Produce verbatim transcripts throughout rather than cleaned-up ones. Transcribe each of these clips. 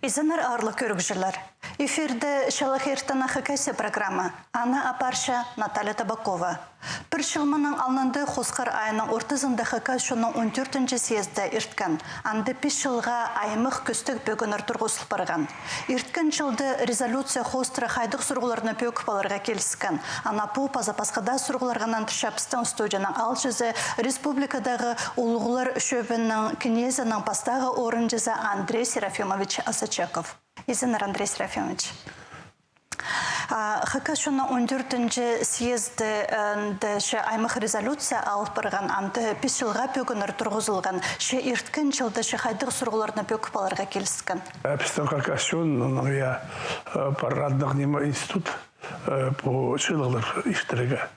Изеннер, аарлығ кӧрігҷілер. Эфирде «Чалахай иртеннең Хакасия» программа. Аны апарча Наталья Табакова. Пір чыл мының алнында хосхар айның ортызында хакас чонның он тӧртінҷі съезді ирткен. Анда пис чылға аймах кӧстіг пӧгіннер турғызыл парған. Ирткен чылда резолюция хоостыра хайдағ сурығларны пӧгіп аларға киліскен? Ана пу паза пасха даа сурығларға нандырча пістің студияның аалҷызы, республикадағы улуғлар чӧбінің кнезінің пастағы орынҷызы Андрей Серафимович Осачеков. Изеннер, Андрей Серафимович. А, хакас чонның он тӧртінҷі съезді, э, ында че аймах резолюция алып парған, анда пис чылға пӧгіннер турғызылған. Че ирткен чылда че хайдағ сурығларны пӧгіп аларға киліскен? Э, пістің хакас чонының, я, э, парадный ниме институт, э, пу чыылығлар иртірерге.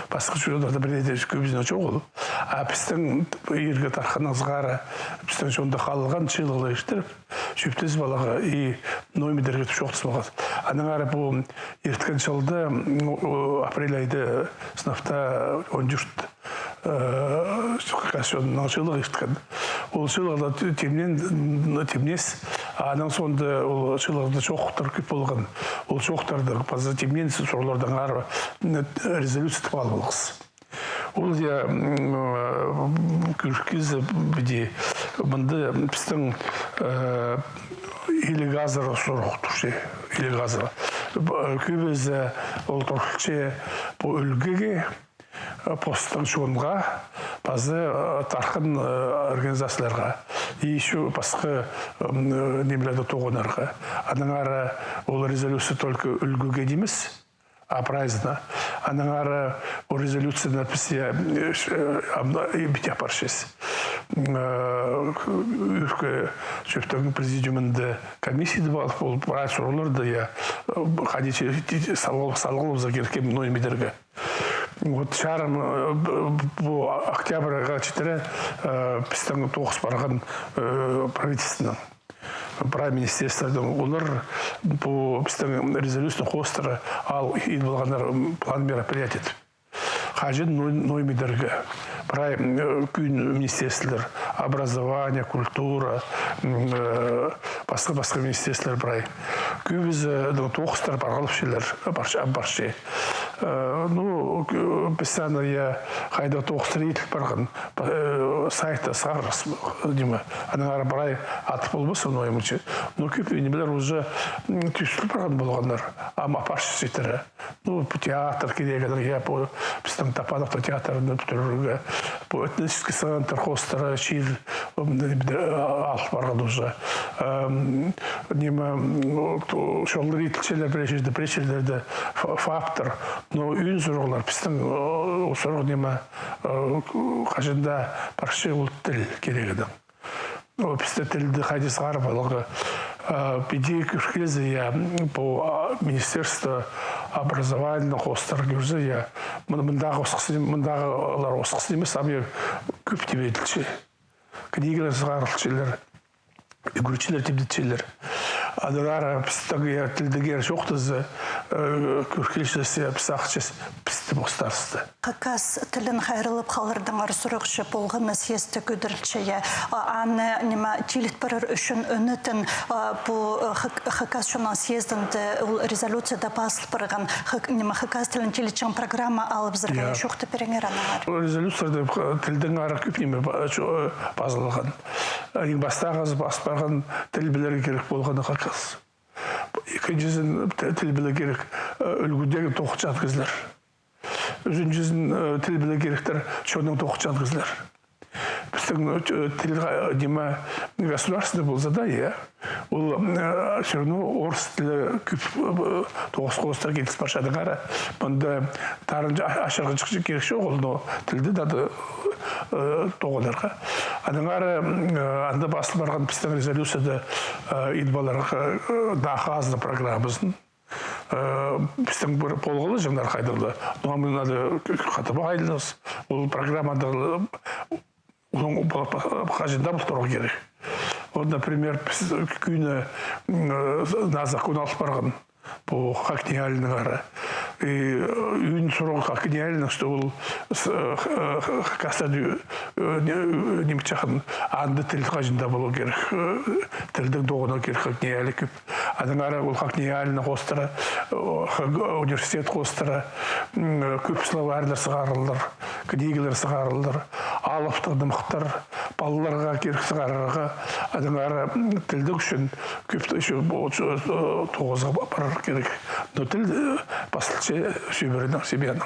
Пасха чоннарда пірее дее кӧбізінде чоғыл. А пістің иргі тархыннаң сығара, пістің чонда халған чыылығлар иртіріп, чӧптезіп аларға и ноо ниме идерге тіп чоохтазып алған. Аннаңар пу ирткен чылда, м, о, апрель айда сынап та он тӧрт, э, хакас чонының чыылығы ирткен. Ол чыылығда т-, тимнен, м, тимнес, аның соонда ол чыылығда чоохтар кӧп полған. Ол чоохтарда паза тимнен сурығлардаң ары, м, резолюция тіп алып алғыс. Ол, я, м, э, кӧргізі піди, мында пістің, э, иліг азыра сурығ турча, иліг азыра. Б-, кӧбізі ол турча пу ӱлгӱге, э, постың чонға, паза, э, тархын, э, организацияларға, и ещё пасха, м, э, нимелерді тоғынарға. Аннаңар ол резолюция только ӱлгӱге нимес, а прайзына. Аннаңар ол резолюцияны піс, я, э, ш-, э, амды, э, ибде апарчабыс. М, э, ӱркі чӧптің президиумында комиссияда пар, ол прай сурығларны, я, э, хайди чи-, ти-, ти-, салғыл-, салғылыбызарға кирек, кем ноо ниме идерге. Вот чарым, э, б-, б-, пу октябрьға читіре, э, пістің тоғыс парған, э, правительствоның, прай министерстволарның, олар пу пістің резолюцияны хоостыра ал идіп алғаннар, м, план мероприятий. Хаҷан ноо-, ноо ниме идерге. Прай, м, э, кӧні министерстволар, образование, культура, м, э, пасха-пасха министерстволар прай. Кӧбізі, э, тоғыстар парғалапчалар, парча, парча. Э, ну, к-, піс аны, я, хайда тоғыстар иділ парған, п-, э, сайтта сығарғабыс, ниме, аннаңар прай ат полбас, ну, аймынчы. Ну, кӧп нимелер уже, м, тӱзіл парған полғаннар, ам апарча читіре. Ну, пу театр кирегінең, я, пу пістің Топановтың театрын пӱдірерге, пу этнический центр хоостыра чир, м, ниме, а, алып парған уже. Ам, ниме, м, вот, о, чоллар иділчелер пірее чирде, пірее чирлерде фа-, ФАПтар. Но ӧӧн сурығлар, пістің, о, сурығ ниме, о, хаҷан даа парча ол тіл кирегінең. О, пісте тілді хайди сығарып аларға. А, піди кӧргізі, я, пу, а, министерство образованиеның хоостыра кӧрзе, я, мын-, мындағы осхас-, мындағылар осхас нимес, ам, я, кӧп тимнелче. Книгалар сығарылчалар, ӱгретчілер тимнелчелер. Аннаңар пістің, я, тілдеңер чоохтаза, э, кӧргізі, я, піс сағынчабыс, пісті постарысты. Хакас тілін хайраллап халардаңар сурығ че полған на съездте кӧдірілче, я. А, аны, ниме, тиліт парар ӱчӱн ӧнетін, а, пу, а, хак-, хакас чонның съездінде ол резолюцияда пазыл парған, хак-, ниме, хакас тілін тилітчең программа алыбызарға, я, чоохтап пиріңер аннаңар. Ол резолюцияда, а, тілдеңер кӧп ниме па-, чо-, пазылған. Иң пастағызы пазыл парған тіл пілерге кирек полғаны хакас. Ікінҷізін, т-, тіл пілерге кирек, а, ӱлгӱдегі тоғынчатхан кізілер. Ӱзінҷізін, э, тіл пілерге киректер чонның тоғынчатхан кізілер. Пістің, э, тіл, э, ниме, государственный полза даа, я, ол, э, всё равно орыс тілі кӧп, э, тоғыс хоостыра киліс парча. Аннаңар мында тарынҷы, а-, ачырғанҷых кирек чоғыл, но тілді даа, э, тоғынарға. Аннаңар, э, анда пазыл парған пістің резолюцияда, э, идіп аларға, э, даа хазна программазын. Э, пістің пір полғылы чаңнар хайдағ-да. Ну, а мына надо хатап айланыс. Ол программада, ну, хаҷан даа пол турарға кирек. Вот, например, піс кӧні, м, э, на закон алып парған. Пу ХакНИИЯЛИ-нің ары. И, э, ӱн сурығ, как гениально, что ол с-, э, х-, э, х-, хакастарды, э, не-, э, ниме чахын, анда тіл хаҷан даа полу кирек, э, тілнің тоғынығы кирек, как гениально кӧп. Аннаңар ол как гениально хоостыра, э, х-, университет хоостыра, м, э, кӧп словарьлар сығарылар, книгалар сығарылар, алыптығ нымахтар, палаларға кирек сығарарға, аннаңар, м, тілнің ӱчӱн кӧп, ещё тоғызға па-, парар кирек. Но тіл, э, пасталча сӧбіренің, семьяның.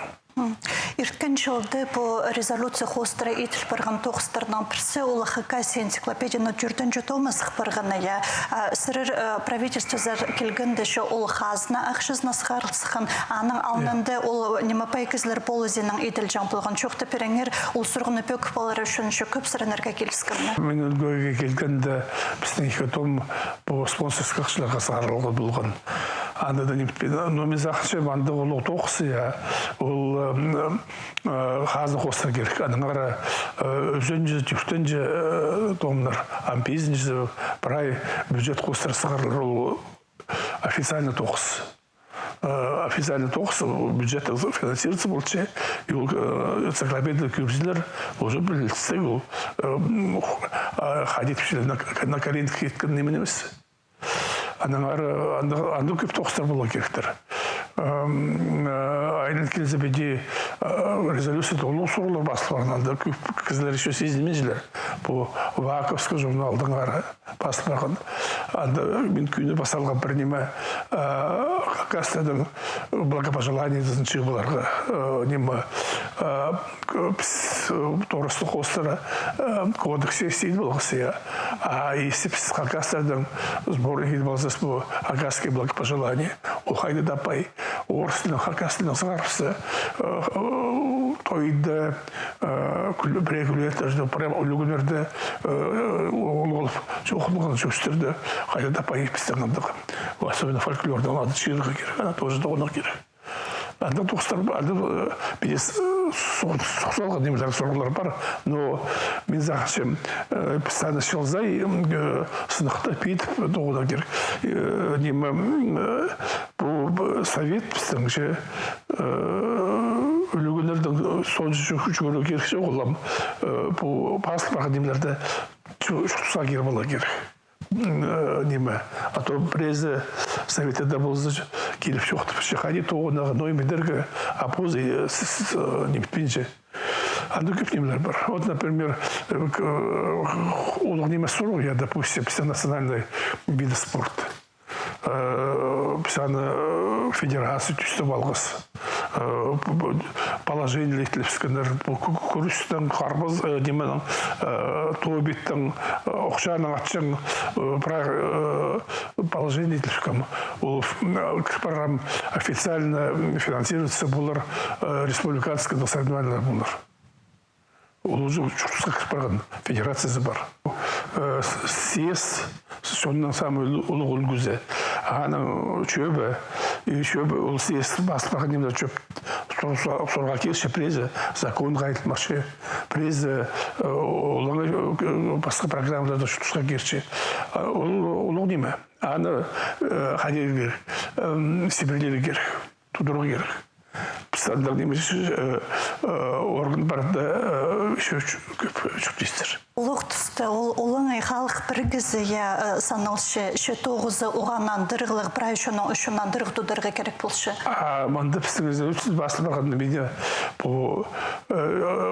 Ирткен чылда пу резолюция хоостыра иділ парған тоғыстарның пірсі ол Хакасия энциклопедияның тӧртінҷі томы сых парғаны, я. А сірер, э, правительствозар килгенде че ол хазна ахчазына сығарыл сыххан, аның алнында ол ниме пай кізілер полызинаң иділҷең полған. Чоохтап пиріңер, ол сурығны пӧгіп алар ӱчӱн че кӧп сірерге киліскеннер. Мин ӱлгӱге килгенде пістің ікі том пу спонсорскай ахчаларға сығарылған полған. Анда даа ниме, но мин сағынчам, анда улуғ тоғыс, я, ол, м, э, хазна хоостыра кирек. Аннаңар, э, ӱзінҷі, тӧртінҷі, э, томнар, ам пизінҷізі прай бюджет хоостыра сығарылар, ол официальный тоғыс. Э, официальный тоғыс, ол бюджет финансируется полча, и ол, э, энциклопедиялар кӧрзелер, уже пілістіг ол, э, м, х-, а, хайди тіпчелер, на, на коленках иткен ниме нимес. Аннаңар, анда, анда кӧп тоғыстар поларға киректер. Ам, э, айланып килзе піди, э, резолюцияда улуғ сурығлар пасталып парған, анда кӧп кізілер ещё сизінмеҷеңнер. Пу Ваковский журналдаңар пасталып парған. Анда мин кӧні пас салғам пір ниме, э, хакастарның благопожеланиезін чыып аларға, э, ниме, э, к-, піс, э, тоғыстығ хоостыра, э, кодекс идіп алғабыс, я. А если піс хакастарның сборник идіп алзабыс, пу хакасские благопожелания, ол хайда даа пай. Орыс тілінең хакас тілінең сығарыбысса, э, э, тойда, э, кӱл-, пірее кӱлеттерде, пірее ӱлӱкӱннерде, э, ол, ол чоохталған сӧстерді хайда даа пай пістің андағ. Особенно фольклорны, аны чыырға кирек, аны тоже тоғынарға кирек. Андағ тоғыстар, андағ, э, піди с-, су-, суғ салған нимелер, сурығлар пар, но мин сағынчам, э, піс аны чыл сай, м, э, сыныхта пит тоғынарға кирек. Э, ниме, м, э, пу, пу совет пістің че, э, ӱлӱкӱннернің соонҷа чӱ-, чӱгӱрерге кирек чоғыл ам, э, пу пасталып парған нимелерні чу-, чуртасха киріп аларға кирек. М, э, ниме, а то піреезі советтерде полза, киліп чоохтапча, хайди тоғынарға, ниме идерге, а позы, э, с-, с-, э, ниме итпинче. Анда кӧп нимелер пар. Вот, например, э, к-, э, улуғ ниме сурығ, я, допустим, пістің национальный виды спорта. Э, піс аны, э, федерация тӱзеп алғабыс. Э, п-, п-, положениелер итілібіскеннер, пу кӱ-, кӱ-, кӱрістің, харбас, э, нименің, э, топ иттің, э, охчаның, атчаң, э, прай, э, положение итілібіскен. Ол, м, э, кір парам официально, м, финансируется полар, э, республиканский соревнованиелер полар. Ол уже чуртасха кір парған, федерациязы пар. Э, с-, съезд, чонның самый улу-, улуғ ӱлгӱзі. Аның чӧбі, и чӧбі ол съезд пастап парған нимелер чӧп сурға, сурға кирче, піреезі законға айтылмасча, піреезі, э, олаңай, э, пасха программаларда чуртасха кирче. А ол улуғ ниме. Аны, э, хайди кирек, м, сибірерге кирек. Тудырарға кирек. Піс андағ ниме, э, э, орган парда, э, ещё чу-, кӧп чуртирзар. Улуғ туста ол олаңай халых пірігізі, я, э, саналча, че тоғызы оғаа нандырығлығ, прай чонның ӱчӱн нандырығ тударға кирек полча. А мында пістің резолюция пастап парған ниме, пу, э,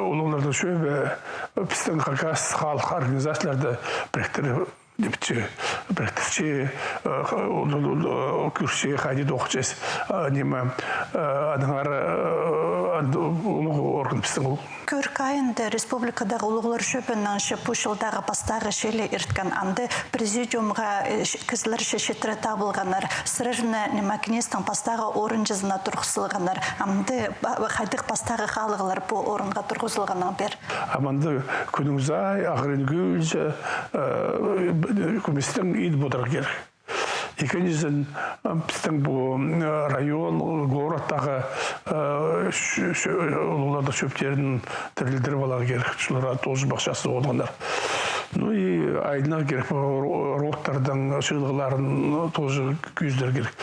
улуғларның чӧбі, э, пістің хакас халых организацияларны піріктіріп, ниме итче, піріктірче, э, х-, ол, ол, ол, э, кӧрче, хайди тоғынча, э, ниме, э, аннаңар, э, анда улуғ орган пістің ол. Кӧрік айында республикадағы улуғлар чӧбінің че пу чылдағы пастағы чилі ирткен, анда президиумға, э, ч-, кізілер че читіре табылғаннар, сірерні, ниме, кнезьтің пастағы орынҷызына турғыс салғаннар, амды па-, хайдағ пастағы халығлар пу орынға турғызылғанын пир. А мында кӱннің сай, ағырин кӧлзе, э, кӧместең идіп одырарға кирек. Ікінҷізін, э, пістің пу, м, район, городтағы, э, чӧ-, чӧ-, улуғларның чӧптерін тірілдіріп аларға кирек, чыларға тоже пахчазы одырғаннар. Ну и айланарға кирек, пу ро-, родтарның чыылығларын тоже кӧзідерге кирек.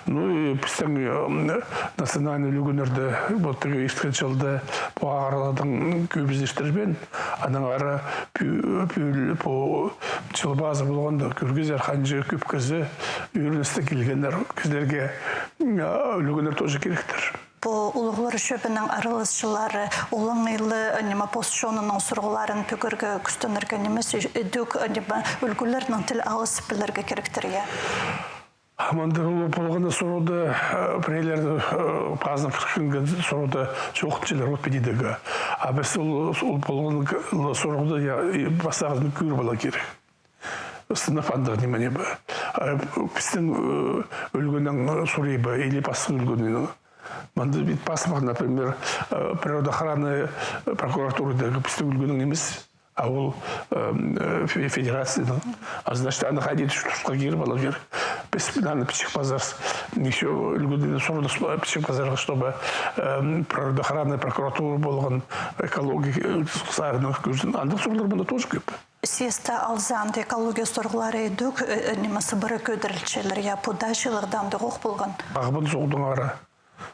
Ну, и пістің, э, национальный ӱлӱкӱннерде, вот, тігі ирткен чылда пу ағырығларның кӧбізін иртірбеен, анаң ары пӱ-, пӱӱл-, пу чыл пазы полғанда кӧргізер, ханҷа кӧп кізі ӧріністіг килгеннер, кізілерге, м, а, ӱлӱкӱннер тоже киректер. Пу улуғлар чӧбінің араласчылары олаңай ла, ниме, пос чонының сурығларын пӱгерге кӱстенерге нимес, ідӧк, ниме, ӱлгӱлернең тіл алысып пілерге киректер, я? А мында ол полған сурығда, э, пірелерні, э, пазынып кірген сурығда чоохтанчалар, вот, піди дее. А піс ол, ол полған сурығда, я, и пастағызын кӧріп ала кирек. Сынап андағ ниме, ниме. А пістің, э, ӱлгӱннің сурии ба, или пастағы ӱлгӱннің. Мында ит пас пар, например, э, природоохранная прокуратура дее пістің ӱлгӱннің нимес, а ол, э, фе-, федерацияның. А значит, аны хайди-да чуртасха киріп ала кирек. Піс аны пічік пазарбыс. Ещё ӱлгӱннің сурығда пічік пазарға, чтобы, э, природоохранная прокуратура полған, экология, э, сарының кӱзін. Андағ сурығлар мында тоже кӧп. Съездті алза, анда экология сурығлары ідӧк, э, э, ниме, сыбыра кӧдірілчелер, я, пу даа чылларда андағ ох полған. Ағбан суғдаңар.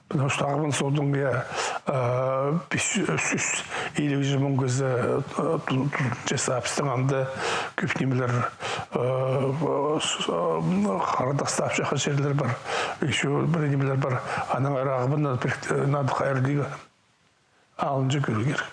Потому что Ағбан суғдаңар, я, э, пис чӱс, ӱс чӱс илиг муң кізі, э, ту-, ту-, чес-, а пістің анда кӧп нимелер, э, с-, э, харда тастап чаххан чирлер пар. Ещё пір нимелер пар. Анаң ары Ағбаннаң пір, э, надо хайрдиға алынҷа кӧрер.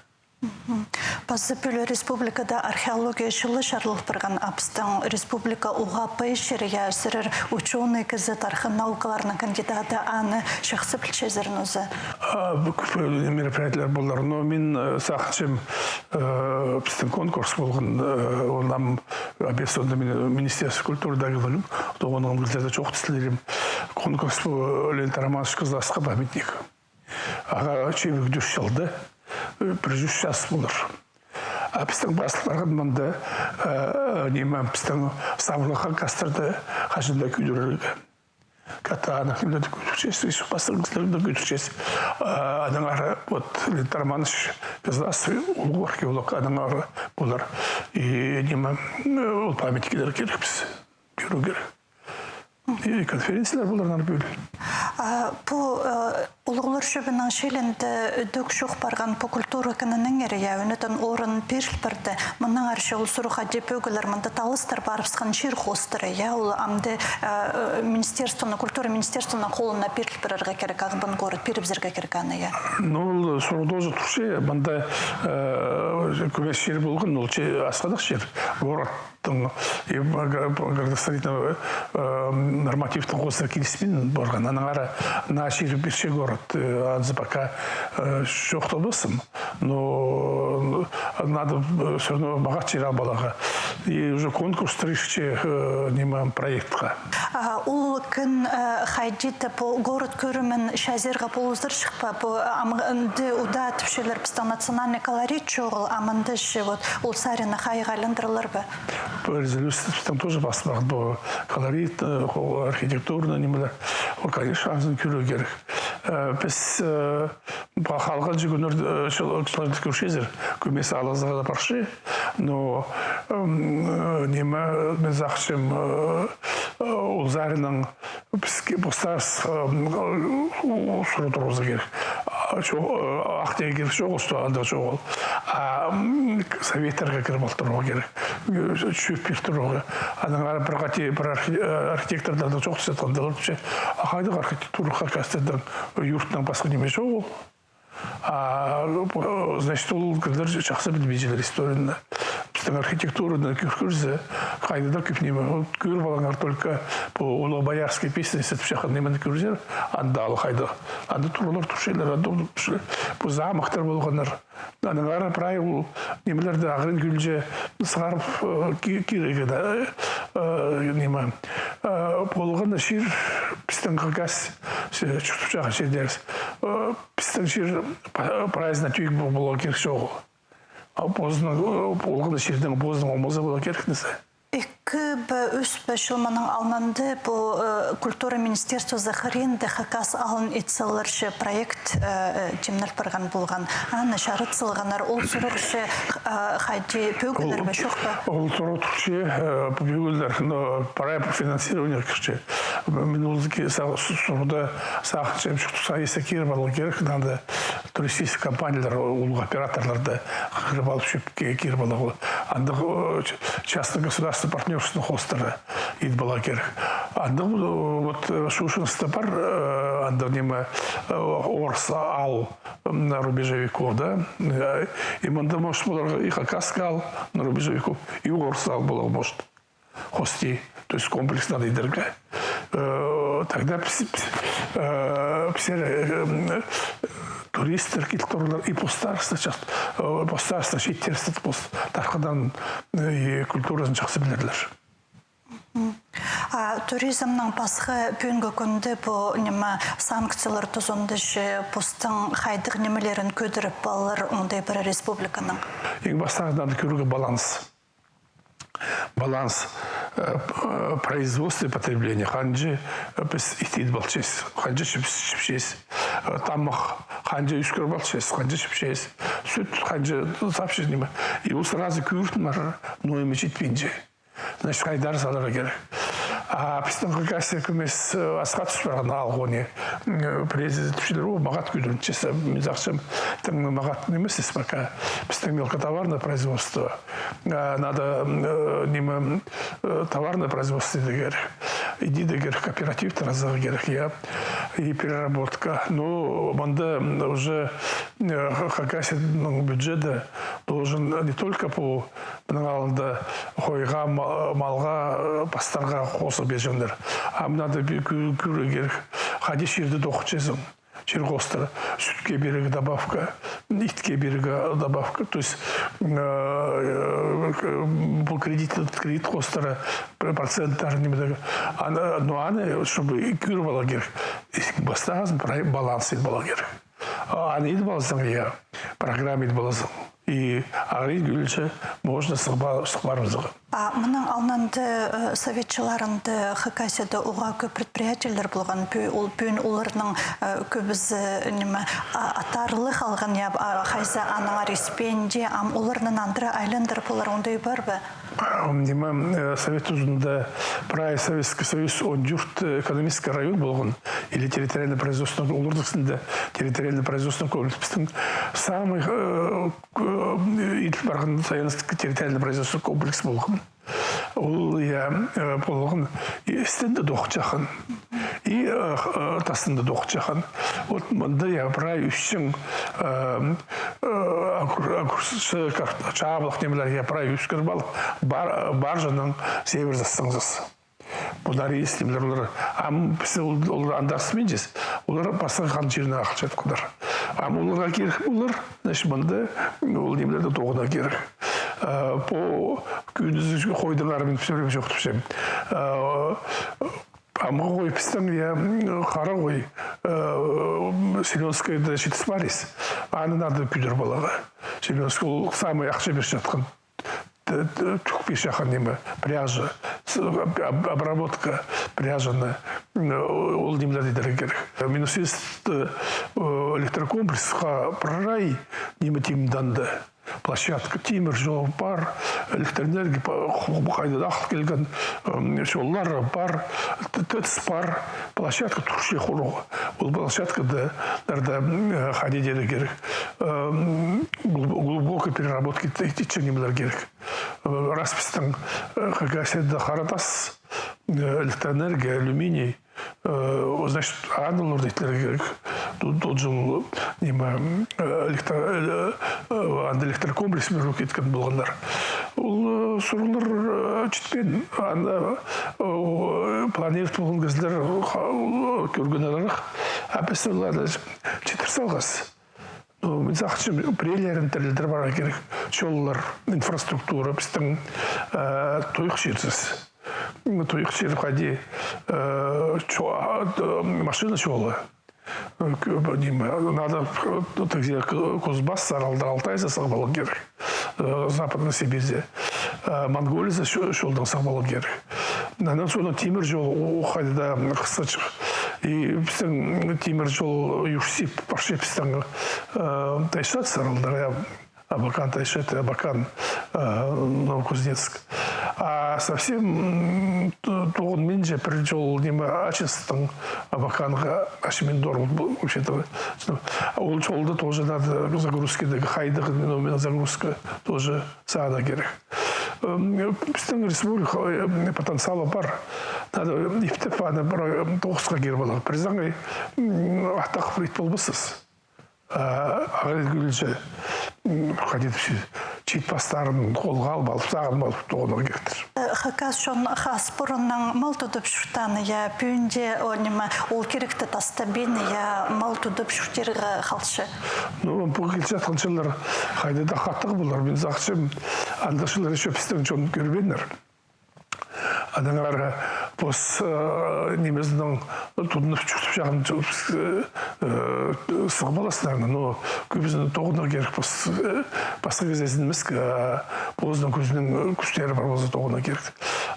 Мгм. Пазы пӱӱл республикада археология чылы чарылып парған, а пістің республика уғаа пай чир, я, сірер учёный кізі, тархын наукаларының кандидаты, аны чахсы пілчезер нооза. А, пу кӧп мероприятиелер полар, но мин, э, сағынчам, э, пістің конкурс полған, э, ол ам объявлен мин-, Министерство культуры даа, тоғынған кізілерді чоохтастырим. Конкурс пу Леонид Романович Кызласха памятник. Ағаа чибіргі тӧрт чылда, э, пір чӱс час полар. А пістің пазыл парған мында, э, ниме, пістің саблығ хакастарды хаҷан даа кӧдірерге. Катанов нимелерді кӧдірчезер, ещё пастағы кізілерді кӧдірчезер. А, анаң ары, вот, Леонид Романович Кызлас, улуғ археолог, анаң ары полар. И ниме, э, ол памятниктер кирек піс кӧрерге. И конференциялар полар, наар пӱӱл. А, пу, э, улуғлар чӧбінің чилінде ідӧк чоох парған пу культура кінінеңер, я, ӧнетін орын пиріл парды. Мыннаң арча ол сурығ хайди пӧгілер, мында таластар парыбысхан чир хоостыра, я, ол амды, э, министерствоның, культура министерствоның холына пиріл парарға кирек, Ағбан город пирібізерге кирек аны, я. Ну, ол сурығ тоже турча, мында, э, кӧмес чир полған, ол че-, асхынах чир, город. Тың, и гра-, градостроительный, э, нормативтің хоостыра киліспин парған. Анаң ары наа чир пирче город, э, анзы пока, э, чоохтабаспын. Но надо, э, всё равно мағат чир ам поларға. И уже конкурстар иртче, э, ниме, проектха. А ол кін, э, хайди-да пу город кӧрімін чазирға полызар чыхпа, пу, ам, ынды удаа тіпчелер, пістің национальный колорит чоғыл, а мында че вот ол саринаң хайығ айландырылар ба? Пу резолюция пістің тоже пас парған, пу колорит, э, хо-, архитектурный нимелер, ол, конечно, анзын кӧрерге кирек. Э, піс, э, пу халғанҷы кӱннер, э, чыл-, чылларда кӧрчезер, кӧмес алызарға даа парча, но, м, э, ниме, мин сағынчам, э, э, ол саринаң піске постарыс, м, у-, у-, сурығ турғызарға кирек. А, чо-, э, ах тее кирек чоғыл, что анда чоғыл. А, м, советтерге кіріп ал турарға кирек. Э, чӧп пир турарға. Анаң ары пір хати, пір архи-, э, архитекторларны чоохтасчатханда, олар тіпче, а хайдағ архитектура, хакастарның юртынаң пасха ниме чоғыл. А, значит, ол кізілер чахсы пілбинчелер историяны. Пістің архитектураны кӧр-, кӧрзе, хайда даа кӧп ниме. Вот кӧріп алыңар только пу Улуғ Боярская песня тіп чаххан нимені кӧрзер, анда ал хайда. Анда туралар турчалар, анда пу замоктар полғаннар. Анаң ары прай ол нимелерді ағырин кӧлҷе сығарып, э, ки-, кирерге дее, э, ниме. Э, полған чир, пістің хакас, че-, чуртап чаххан чирлерібіс. Э, пістің чир па-, прайзына тӧӧй пол-, поларға кирек чоғыл. А позының, э, полған чирнің позының омазы поларға кирек нооза. Ікі бе, ӱс пе чыл мының алнында пу, э, культура министерствозы хыринда Хакас аалын ит саларча проект, э, э, тимнел парған полған. Аны чарыт салғаннар, ол сурығ че, э, хайди пӧгілер бе, чох па? Ол сурығ турча, э, пӧгілер, но прай финансирование кірче. Мин ол ке-, са-, су-, сурығда сағынчам, чох, туса есе киріп аларға кирек, надо туристический компаниялар, улуғ операторларды кіріп алып, чӧпке киріп аларға. Андағ, э, ч-, частный государственный партнёрствоның хоостыра ит поларға кирек. Андағ, э, вот, э, чоохтаныстар пар, э, андағ ниме, э, орыс аал, м, на рубеже веков, да? Э, и мында, может, поларға и хакасский аал на рубеже веков, и орыс аал поларға, может. Хости, то есть комплекс надо идерге. Э, тогда піс-, піс-, э, піс-, э, м, туристтер киліп турлар, и постарына чах-, э, постарына читтерсет, пос-, тархынаң, э, и культуразын чахсы пілерлер. Мгм. А туризмнің пасха пӱӱнгі кӱнде пу, ниме, санкциялар тузында че постың хайдағ нимелерін кӧдіріп алар оңдай пір республиканың? Иң пастағы надо кӧрерге баланс. Баланс, э, п-, э, производства и потребления. Ханҷа, э, піс ит идіп алчабыс, ханҷа чіп-, чіпчебіс. Э, тамах ханҷа ӧскіріп алчабыс, ханҷа чіпчебіс. Сӱт ханҷа сапчабыс, ниме. И ол сразу кӧрініп парар, но ниме читпинче. Значит, хайдар саларға кирек. А пістің Хакасия кӧмес, э, асха тӱс парған алғоны. М, э, пірезі тіпчелер, о, мағат кӧдірінче, мин сағынчам, тың мағат нимес, пока пістің мелкотоварное производство. А, надо, м, э, ниме, э, товарное производство идерге кирек. Идерге кирек, кооперативтер азарға кирек, я. И переработка. Ну, мында, м, уже, э, Ха-, Хакасияның бюджеті должен не только пу, мының алнында хойға, ма-, малға, э, пастарға хоза пирҷеңнер. А мында даа пі-, кӧ-, кӧрерге кирек, хайди чирді тоғынчазың. Чир хоостыра, сӱтке пирерге добавка, итке пирерге добавка, то есть, э, э, пу кредит, кредит хоостыра, пр-, проценттер, ниме дее. Аны, но аны, чтобы кӧріп аларға кирек. Пастағызын прай баланс идіп аларға кирек. А, аны идіп алзаң, я, программа идіп алзаң. И ағырин кӧлінче можно сығ па-, сығ парыбызарға. А мының алнында, э, совет чылларында Хакасияда уғаа кӧп предприятиелер полған, пӱ-, ол, пӱӱн оларның, э, кӧбізі, ниме, а, аттары ла халған, я, а, хайзы аннаңар испинче, ам оларны нандыра айландырып алар, оңдай пар ба? Ам, ниме, э, совет тузында прай Советский Союз он тӧрт, э, экономический район полған, или территориальный производственный, оларның ісінде территориальный производственный комплекс. Пістің самый, э, К-, иділ парған Саянский территориальный производственный комплекс полған. Ол, я, э, полған. И істінде тоғынчатхан. И, э, х-, э, тастында тоғынчатхан. Вот мында, я, прай ӱсчең, э, э, огур-, огурцы, кар-, чабылых нимелер, я, прай ӧскіріп алып, бар-, баржанаң сибірзессің. Пу нарезтемнер олар, ам піс ол, олар андарыспинчабыс, олар пасха хан чиріне ағылчатханнар. Ам оларға кирек олар, значит, мында ол нимелерде тоғынарға кирек. Э, пу кӧнізі хойдаңар мин всё время чоохтапчам. Э, амғы хой пістің, я, хара хой, э, Семёновскайда читіс парыс. Аны надо кӧдіріп аларға. Семёновскай ол самый ахча пирчатхан. Т-, т-, тӱк пирчатхан ниме, пряжа, с-, об-, об-, обработка пряжаны, м, ол нимелерні идерге кирек. Минусинск, э, электрокомплексха прай ниме тимненді. Площадка, тимір чол пар, электроэнергия па-, ху-, хайда даа ағыл килген, м, чоллар пар, т-, ТЭЦ пар, площадка турча хуруғ. Ол площадкада, наверно, м, хайди идерге кирек. М, глуб-, глубокой переработки ит-, ит-, итчең нимелер кирек. Э, раз пістің, э, Хакасияда хара тас, э, электроэнергия, алюминий, э, значит, аны олар итлерге кирек. Ту-, тот же ол, ниме, э, электро-, э, э, анда электрокомплекс пиріп киткен полғаннар. Ол, э, сурығлар, э, читпеен, аны, э, планировать полған кізілер, ха-, э, кӧрген аларах, а піс оларны читір салғабыс. Ну, мин сағынчам, пірелерін тірілдіріп аларға кирек. Чоллар, инфраструктура, пістің, э, туйых чирзер. Туйых чир хайди, э, чо-, а, т-, машина чолы. Э, кӧ-, ниме, надо, э, тігзе Ку-, Кузбасс, Аралда, Алтайзар сығып аларға кирек. Э, Западный Сибирьзер. Монголияда чолдаң сығып аларға кирек. Анаң соонаң тимір чол хайдағ-да хысхаҷах. И пістің тимір чол ӱрсіп парча, пістің тайчатса аралдар, я, Абакан тайча, Абакан, Новокузнецк. А совсем тоғынминча пір чол, ниме, Ачинсктаң Абаканға, Ачинминтор, вообще-то. Ол чолда тоже надо загрузкадағы хайдағ, именно загрузка тоже сағынарға кирек. Пістің республика потенциалы пар. Надо иптеп аны пір тоғысха киріп аларға. Пір саңай аттығ ит полбассың. Ағырин кӧлҷі, хайди тіпче, чиит пастарын холға алып, алып, сағынып алып тоғынарға киректір. Хакас чон хас пуруннаң мал тудып чуртаан, я, пӱӱнде, о, ниме, ол киректі тастабин, я, мал тудып чуртирға халча. Ну, пу килчеткен чыллар хайдағ-да хатығ полар, мин сағынчам, андағ чыллар ещё пістің чон кӧрбееннер. Анаң ары пос нимезінең тудынып чуртап чағын сығып аласың, наверное, но кӧбізін тоғынарға кирек пос, пасха кізі ізенмеске, позының кӱзінің кӱстері пар полза тоғынарға кирек.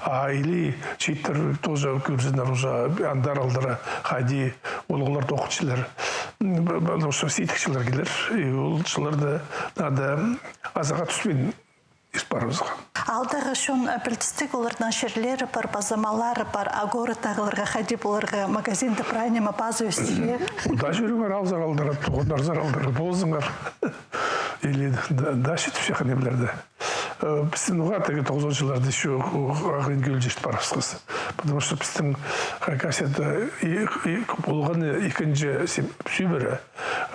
А или чииттер тоже кӧрзіннер уже андар алдыра хайди улуғлар тоғынчалар, потому что сидік чыллар килер, и ол чылларда надо азарға тӱспин ис парыбызға. Аалдағы чон пілдістіг, оларның чирлері пар, паза маллары пар, а городтағыларға хайди поларға, магазинда прай ниме паза ӧсче. Даа чӧріңер, аалзар аалдыра, тоғынарзар аалдыра ползыңар. Или даа читіп чаххан нимелерді. Пістің уғаа тігі тоғызон чылларда ещё ағырин кӧлҷі парыбысхас. Потому что пістің Хакасияда полған ікінҷі сибірі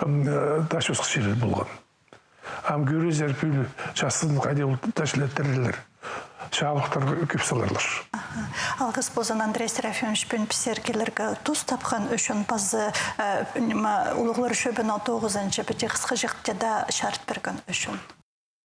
даа чосхас чирлер полған. Ам кӧрерзер, пӱӱл чазын хайди ол даа чіли тірілер. Чабыхтар кӧп саларлар. Алғыс ползын, Андрей Серафимович, пӱӱн пістерге килерге тус тапхан ӱчӱн, паза, э, ниме, улуғлар чӧбінің тоғызынҷы пиди хысхаҷахта даа чарыт пирген ӱчӱн.